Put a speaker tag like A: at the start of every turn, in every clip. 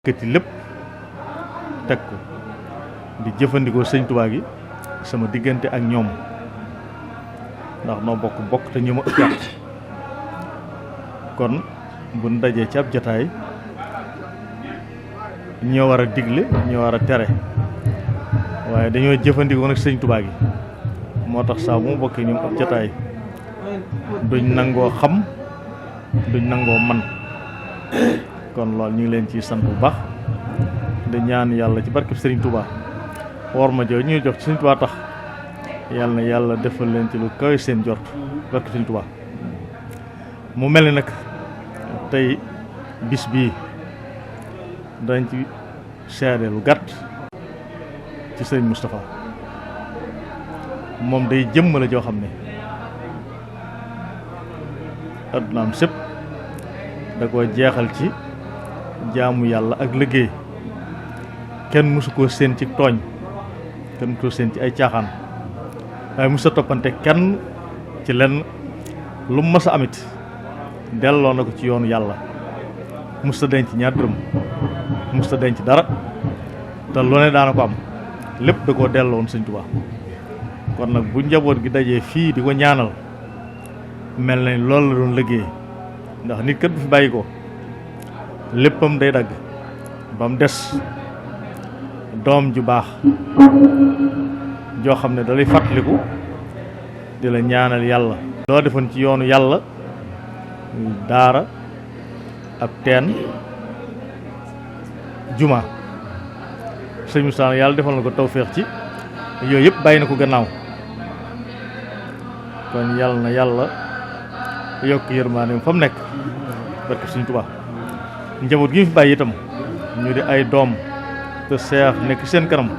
A: yëkkati lépp teg ko di jëfandikoo sëñ Tuubaa gi sama diggante ak ñoom ndax noo bokk te ñu ma ëpp at kon bu ñu dajee ci ab jataay ñoo war a digle ñoo war a tere waaye dañoo jëfandikoo nag sëñ Tuubaa gi moo tax saa bu mu bokkee ñoom ab jataay duñ nangoo xam duñ nangoo man kon loolu ñu ngi leen ciy sant bu baax di ñaan yàlla ci barkeb Sëriñ Tuubaa war ma jooju ñuy jox ci Sëriñ Tuubaa tax yàlla na yàlla defal leen ci lu kawe seen jort barkeb Sëriñ Tuubaa mu mel ni nag tey bis bii dañ ci seede lu gàtt ci Sëriñ Moustapha moom day jëmm la joo xam ne addunaam sépp da koo jeexal ci jaamu yàlla ak liggéey kenn mësu koo séen ci tooñ kenn mësu koo séen ci ay caaxaan waaye mësu a toppante kenn ci lenn lu mu mës a amit delloo na ko ci yoonu yàlla mësu a denc ñaar dërëm mësu a denc dara te lu ne daana ko am lépp da koo delloo woon Sëñ Tuubaa kon nag bu njaboot gi dajee fii di ko ñaanal mel na ni loolu la doon liggéey ndax nit kat bu fi bàyyi ko léppam day dagg ba mu des doom ju baax joo xam ne dalay fàttaliku di la ñaanal yàlla loo defoon ci yoonu yàlla daara ab teen juma sëñ Moussa yàlla defal na ko tawféex ci yooyu yëpp bàyyi na ko gannaaw kon yàlla na yàlla yokk yërmaane fa mu nekk barke Sëñ Tuubaa njaboot gi mu fi bàyyi itam ñu di ay doom te seex nekk seen kanam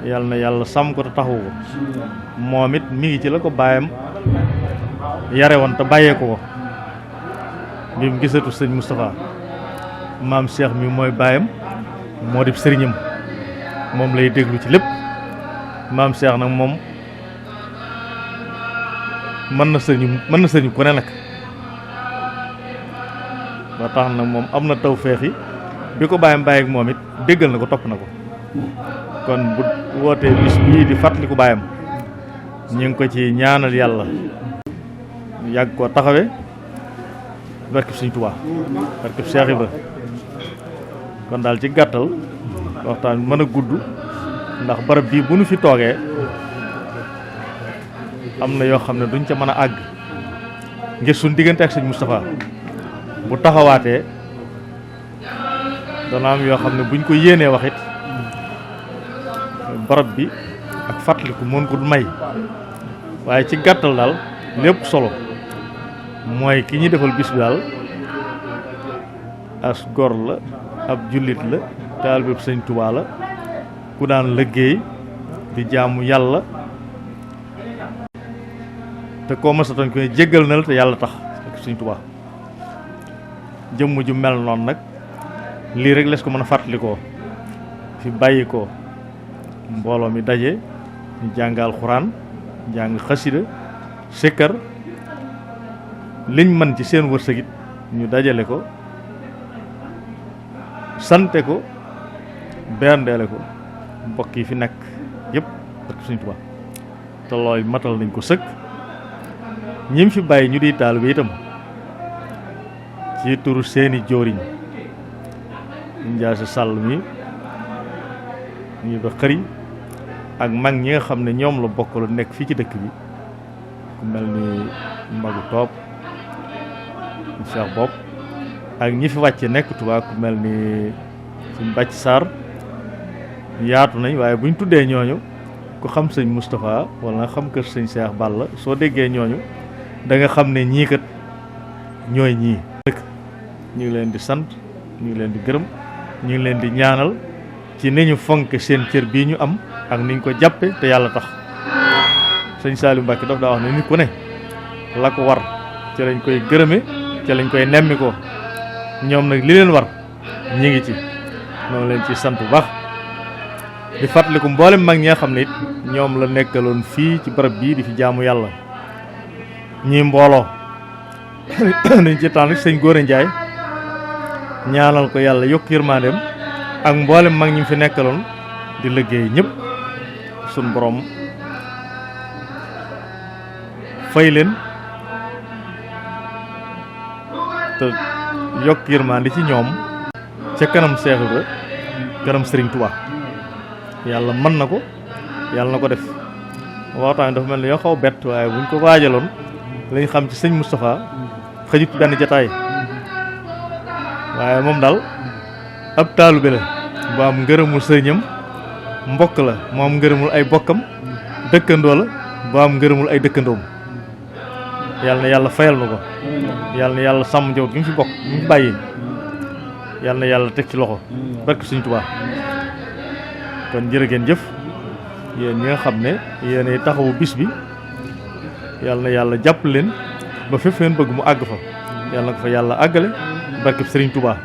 A: yàlla na yàlla sàmm ko te taxawu ko moom it mi ngi ci la ko baayam yare woon te bàyyee ko bi mu gisatu sëñ Moustapha maam Cheikh mi mooy baayam moo di sëriñam moom lay déglu ci lépp maam Cheikh nag moom mën na sëriñu ku ne nag ba tax nag moom am na tawfeex yi bi ko bàyyam bàyyi ak moom it déggal na ko topp na ko kon bu wootee bis bii di fàttaliku bàyyam ñu ngi ko ci ñaanal yàlla yàgg koo taxawe barkeb Sëñ Tuubaa barkeb Cheikh Ibra kon daal ci gàttal waxtaan bi mën a gudd ndax barab bii bu nu fi toogee am na yoo xam ne duñ ca mën a àgg ngir suñ diggante ak sëñ Moustapha bu taxawaatee dana am yoo xam ne buñ ko yéenee waxit barab bi ak fàttaliku mën ko du may waaye ci gàttal daal lépp solo mooy ki ñuy defal bis bi daal as gor la ab jullit la taalibe Sëñ Tuubaa la ku daan liggéey di jaamu yàlla te koo mësatoon ko jéggal na la te yàlla tax ak Sëñ Tuubaa jëmm ju mel noonu nag lii rek les ko mën a fàttalikoo fi bàyyi ko mbooloo mi daje ñu jàngal xuraan jàng xasida sikkar liñ mën ci seen wërsëgit ñu dajale ko sante ko berndeele ko mbokk yi fi nekk yëpp ak Sëñ Tuubaa te looy matal nañ ko sëkk ñim fi bàyyi ñu di taalibe itam ci turu seeni jóoriñ njaase sàll mi ñu ba xëri ak mag ñi nga xam ne ñoom la bokk la nekk fii ci dëkk bi ku mel ni magu toob Cheikh Bopp ak ñi fi wàcce nekk Tuubaa ku mel ni suñ bàcc Sarr yaatu nañ waaye buñ tuddee ñooñu ku xam sëñ Moustapha wala nga xam kër sëñ Cheikh Balla soo déggee ñooñu da nga xam ne ñii kat ñooy ñii dëkk ñu ngi leen di sant ñu ngi leen di gërëm ñu ngi leen di ñaanal ci ni ñu fonk seen cër bii ñu am ak niñ ko jàppe te yàlla tax sëñ Saliou Mbacke daf daa wax ne nit ku ne la ko war ci lañ koy gërëme ci lañ koy nemmi ko ñoom nag li leen war ñi ngi ci ñoo leen ci sant bu baax di fàttaliku mboolem mag ñi nga xam ne it ñoom la nekkaloon fii ci barab bii di fi jaamu yàlla ñii mbooloo nañ ci tànn sëñ Góora Njaay ñaanal ko yàlla yokk yërmandeem ak mboolem mag ñi fi nekkaloon di liggéey ñëpp sun borom fay leen te yokk yërmande ci ñoom ca kanam Seex Ibra kanam Sëriñ Tuubaa yàlla mën na ko yàlla na ko def waxtaan dafa mel ni yoo xaw bett waaye buñ ko waajaloon lañ xam ci sëñ Moustapha xëjut benn jataay waaye moom daal ab taalibe la bu am ngërëmul sëriñam mbokk la mu am ngërëmul ay bokkam dëkkandoo la bu am ngërëmul ay dëkkandoom yàlla na yàlla fayal na ko yàlla na yàlla sàmm njaboot gi mu fi bokk gi mu fi bàyyi yàlla na yàlla teg ci loxo barke Sëriñ Tuubaa kon jërë ngeen jëf yéen ñi nga xam ne yéenay taxawu bis bi yàlla na yàlla jàpp leen ba fépp ngeen bëgg mu àgg fa yàlla na ko fa yàlla àggale barke Sëriñ Tuubaa